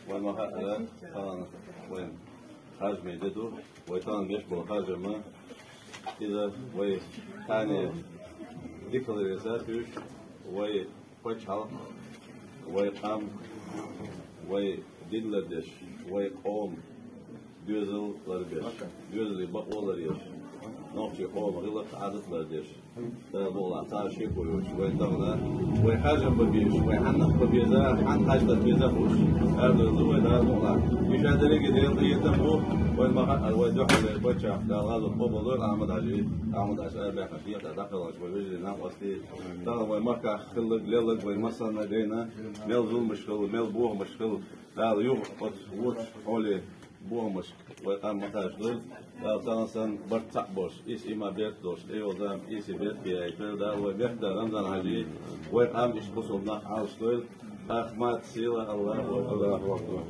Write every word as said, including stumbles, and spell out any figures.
Вай ма хаъара, тахана вайн харжамаш де ду, вай тахана беш бола харжам, иза вай кхане дикаларе сатуьйш, вай пачхьалкх, вай къам, вай дин лардеш, вай къом доьзал ларбеш, доьзале бакъо ларъеш, нохчий къоман гӀиллакх-Ӏадат лардеш. Дала мукъ лахь, цхьа шеко йоцуш, вай тахана, вай харжам бан безаш, вай хьанна бан беза, хьанна харжам бан беза хууш. Аьрдойла вай, Дала мукъ лахь. Иштта дерриге Делан къинхетам бу, вай ма хаъара, вай дуьххьарлера паччахь, Дала гӀазот къобал дойла Ахьмад-Хьажий, Ахьмад-Хьажас арабаьхна декъа дӀакхелхаш вай вежарий, накъостий. Тахана вай махках хилларг, лелларг вай массарна а гайна, мел зуламаш хилла, мел бохамаш хилла, Дала юха оцу вочу хьоле бохамашка вай къам ма кхачадойла. Дала тахана санна барт цхьаъ болуш, иса иман берт долуш, тӀейогӀу зама иса берт бен яйтайойла. Дала вай мехкан Рамзан-Хьажий, вай къам иштта бусалба нах Ӏалашдойла. Ахмат сила Аллаху акбар.